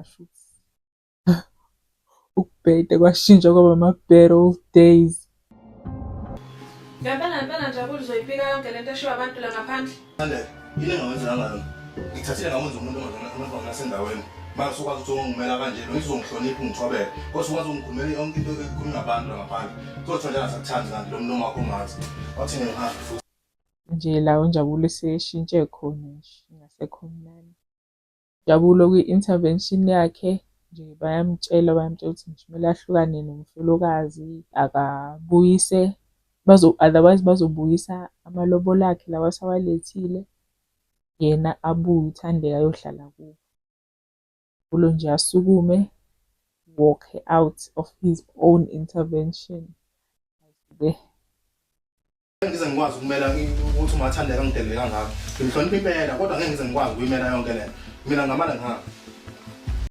Shuthi ukubheda kwashintsha kwaba ama-bad old days. Ngempela ngempela Njabulo uzoyiphika yonke lento eshiwo abantu la ngaphandle. Thandeka, yini engakwenzelanga yona? Ngithathile ngakwenza umuntu ongasendaweni. Manje usukwazi ukuthi ungimela kanje, lo uzongihlonipha ungithobele. Kodwa usukwazi ungikhulumela yonke into ekhulunywa abantu la ngaphandle. Kodwa njalo asakuthandi kanti lo mlomo wakho ungazi. Wathi ngihambe futhi. Nje la uNjabulo eseshintshe khona nje, ingasekho mnandi. Njabulo kwi-intervention yakhe nje bayamtshela bayamtshela ukuthi nje kumele ahlukane nomfelokazi akabuyise bazo otherwise bazobuyisa amalobolo akhe lawa asawalethile yena abuye uThandeka ayohlala kubo. Njabulo nje asukume walk out of his own intervention. Asuke Ngeke ngize ngikwazi ukumela ukuthi uMathandeka ngidelele kangaka. Ngimhlonipha impela kodwa ngeke ngize ngikwazi ukuyimela yonke lento. Mina ngamane ngihambe.